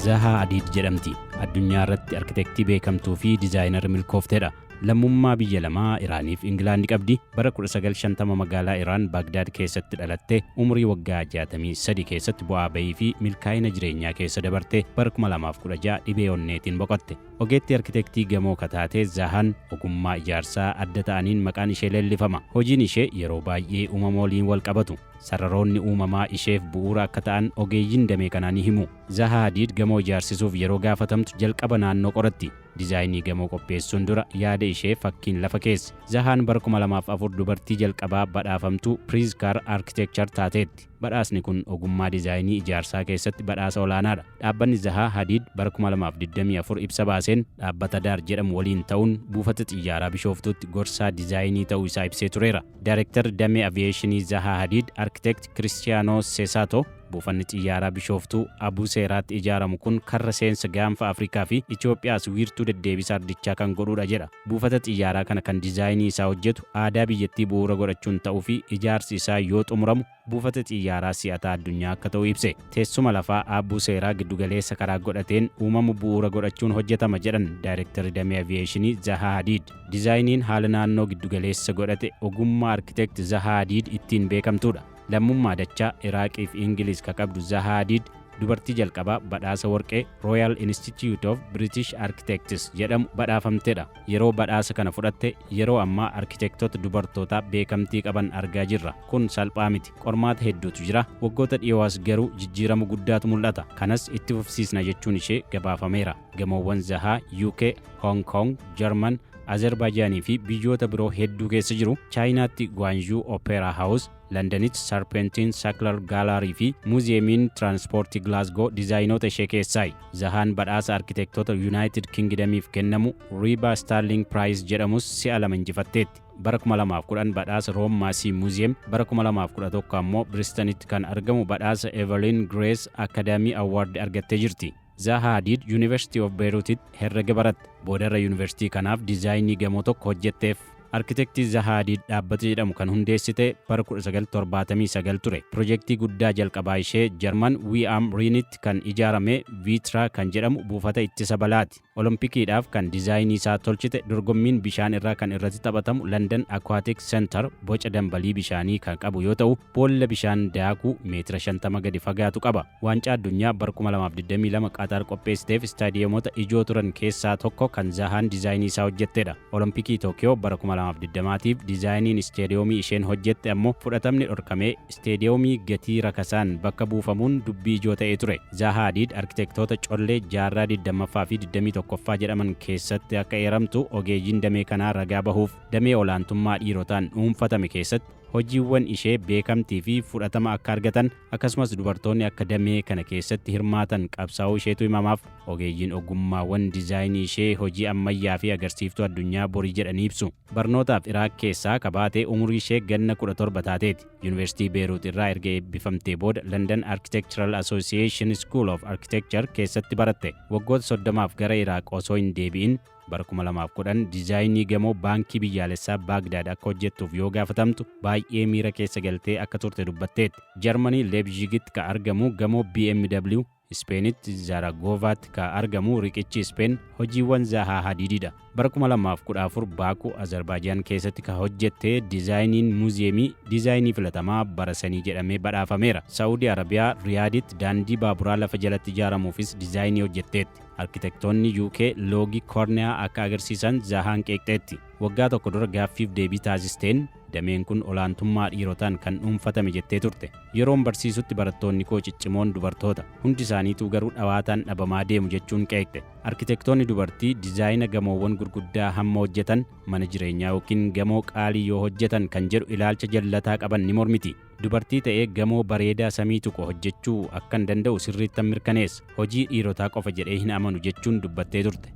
Zahaa Hadiid jedhamti. Addunyaa irratti arkitektii beekamtuu fi diizaayinara milkoofteedha. Lammummaa biyya lamaa Iraaniif Ingilaandi qabdi. Bara 1950 magaalaa Iraan Baagdaad keessatti dhalatte. Umurii waggaa 63 keessatti bu'aa bayii fi milkaa'ina jireenyaa keessa dabarte. Bara 2016 dhibee onneetiin boqotte. Ogeettii arkitektii gamoo kataatee Zahaan ogummaa ijaarsaa adda ta'aniin maqaan ishee leellifama. Hojiin ishee yeroo baay'ee uumama waliin wal qabatu. Sararoonni uumamaa isheef bu'uura akka ta'an ogeeyyiin damee kanaa ni himu. Zahaa Hadiid gamoo ijaarsisuuf yeroo gaafatamtu jalqaba naannoo qoratti. Diizaayinii gamoo qopheessuun dura yaada ishee fakkiin lafa keesse. Zahaan bara 2004 dubartii jalqabaa badhaafamtuu Pritzker Architecture taateetti. Badhaasni kun ogummaa diizaayinii ijaarsaa keessatti badhaasa olaanaadha. Dhaabbanni Zahaa Hadiid bara 2024 ibsa baaseen dhaabbata Daar jedhamu waliin ta'uun buufata xiyyaaraa Bishooftuutti gorsaa diizaayinii ta'uu isaa ibsee tureera. Daayirektarri damee aviyeeshinii Zahaa Hadiid, Arkiteekt Kiristiyaanoo Seesaato, buufanni xiyyaaraa Bishooftuu Abuu Seeraatti ijaaramu kun karra seensa gaanfa Afrikaa fi Itoophiyaas wiirtuu deddeebisa ardichaa kan godhudha jedha. Buufata xiyyaaraa kana kan diizaayinii isaa hojjetu aadaa biyyattii bu'uura godhachuun ta'uu fi ijaarsi isaa yoo xumuramu buufata xiyyaaraa si'ataa addunyaa akka ta'u ibse. Teessuma lafaa Aabbuu Seeraa giddugaleessa karaa godhateen uumamu bu'uura godhachuun hojjetama jedhan Daayirektarri damee aviyeeshinii Zahaa Hadiid. Diizaayiniin haala naannoo giddugaleessa godhate ogummaa arkiteekt Zahaa Hadiid ittiin beekamtudha. Lammummaa dachaa Iraaqii fi Ingiliz ka qabdu Zahaa Hadiid dubartii jalqabaa badhaasa warqee Royal Institute of British Architects jedhamu badhaafamtedha. Yeroo badhaasa kana fudhatte, "Yeroo ammaa arkitektoota dubartootaa beekamtii qaban argaa jirra. Kun salphaa miti. Qormaata hedduutu jira. Waggoota dhiyoo as garuu jijjiirama guddaatu mul'ata. Kanas itti fufsiisna," jechuun ishee gabaafameera. Gamoowwan Zahaa UK, Hong Kong, Jarman, Azerbaajaanii fi biyyoota biroo hedduu keessa jiru. Chaayinaatti Guangzhou Opera House, Londonitti Serpentine Sackler Gallery fi Muuziyeemiin Tiraanspoortii Glasgow diizaayinoota ishee keessaayi. Zahaan badhaasa arkitektoota United Kingdomiif kennamu RIBA Stirling Prize jedhamus si'a lama injifatteetti. Bara 2010 badhaasa Room Massey Museum, bara 2011 ammoo Bristolitti kan argamu badhaasa Evelyn Grace Academy Award argattee jirti. Zaha Hadid University of Beirutitti herrega baratte. Boodarra yuunivarsiitii kanaaf diizaayinii gamoo tokko hojjetteef. Arkitektii Zaha Hadid dhaabbata jedhamu kan hundeessite bara 1979 ture. Pirojektii guddaa jalqabaa ishee Jarman Weil am Rheinitti kan ijaarame Vitra kan jedhamu buufata ittisa balaati. Olompikiidhaaf kan diizaayinii isaa tolchite dorgommiin bishaan irraa kan irratti taphatamu London Aquatic Center boca dambalii bishaanii kan qabu yoo ta'u, boolla bishaan daakuu meetira 50 gadi fagaatu qaba. Waancaa addunyaa bara 2022 Qatar qopheessiteef istaadiyeemota ijoo turan keessaa tokko kan Zahaan diizaayinii isaa hojjettedha. Olompikii Tookiyoo bara 2020tiif diizaayiniin istaadiyoomii isheen hojjette ammoo fudhatamni dhorkamee istaadiyoomii gatii rakasaan bakka buufamuun dubbii ijoo ta'ee ture. Zaha Hadid arkitektoota collee jaarraa 20ffaa fi 21ffaa jedhaman keessatti akka eeramtu ogeeyyiin damee kanaa ragaa bahuuf. Damee olaantummaa dhiirotaan dhuunfatame keessatti hojiiwwan ishee beekamtii fi fudhatama akka argatan, akkasumas dubartoonni akka damee kana keessatti hirmaatan qabsaa'uu isheetu himamaaf. Ogeeyyiin ogummaawwan diizaayinii ishee hojii ammayyaa fi agarsiiftuu addunyaa borii jedhanii ibsu. Barnootaaf Iraaq keessaa kabaatee umurii ishee ganna 17 taateeti. Yuunivarsiitii Beeruut irraa erga eebbifamtee booda London Architectural Association School of Architecture keessatti baratte. Waggoota 30f gara Iraaq osoo hin deebi'in bara 2010 diizaayinii gamoo baankii biyyaalessaa Baagdaad akka hojjettuuf yoo gaafatamtu baay'ee miira keessa galtee akka turte dubbatteetti. Jarmanii Leebzhigitti ka argamu gamoo BMW, Ispeenitti Zaragoovaatti ka argamu riqichi Ispeen hojiiwwan Zahaa Hadiididha. Bara 2014 Baakuu, Azerbaajaan keessatti ka hojjette diizaayiniin muuziyeemii diizaayinii filatamaa bara sanii jedhamee badhaafameera. Saa'udii Arabiyaa Riyaaditti daandii baaburaa lafa jalatti ijaaramuufis diizaayinii hojjetteetti. Arkitektoonni UK loogii koorniyaa akka agarsiisan Zahaan qeeqxeetti. Waggaa tokko dura gaaffiif deebii taasisteen dameen kun olaantummaa dhiirotaan kan dhuunfatame jettee turte. "Yeroon barsiisutti barattoonni koo ciccimoon dubartoota. Hundi isaaniituu garuu dhawaataan dhabamaa deemu," jechuun qeeqxe. Arkitektoonni dubartii diizaayina gamoowwan gurguddaa hamma hojjetan, mana jireenyaa yookiin gamoo qaalii yoo hojjetan kan jedhu ilaalcha jallataa qaban ni mormiti. "Dubartii ta'ee gamoo bareedaa samii tuqu hojjechuu akkan danda'u sirriittan mirkaneessa. Hojii dhiirotaa qofa jedhee hin amanu," jechuun dubbattee turte.